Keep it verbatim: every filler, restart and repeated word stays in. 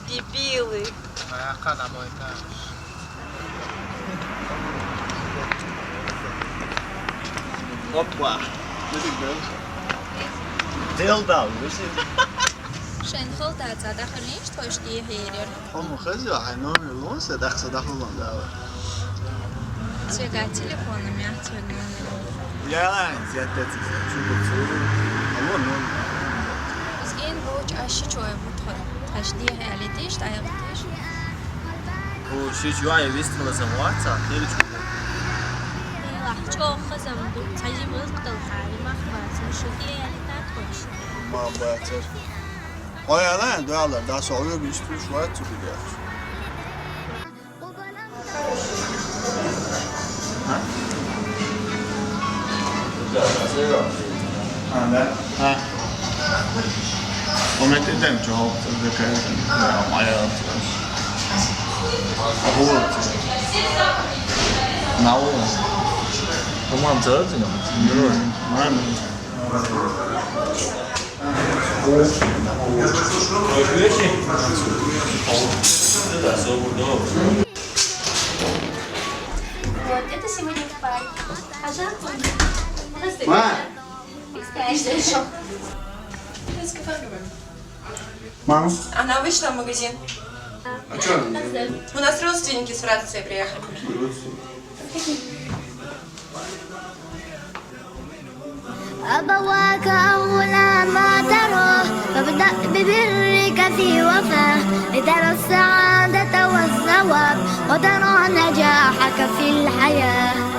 Дебилы. Опа. Дилдал, вижу. Шен хол да, за да хринш, то что я верю. Хому хаза, ай номер лунса, дахса дахулан дала. Цвега телефона, мя цвега номер. Ялан, зятта цвега, чугу цвега. Алло, номер. Изген боч аши чой бутха. Ташди хали тиш, тайгы тиш. О, ши чуай вистхла самуаца, тери чугу. Ила, чо хазам ду, цази мылк дал хали, махбац, шуди яли тат хош. Ма бацар. Ой, ана, дуала, да союр бисту шуат цугу. А, да? А. Помните, там чё, такая, да, моя. Вот. На улице. По-моему, целый день. Мгм. Нормально. Вот, это сегодня в парке. Пожалуйста. Ма! Представься. Мам. Она вышла в магазин. А чё она? У нас родственники с Франции приехали. أبواك أولى ما تراه، فابدأ ببرك في وفاه، لترى السعادة والثواب، وترى نجاحك في الحياة.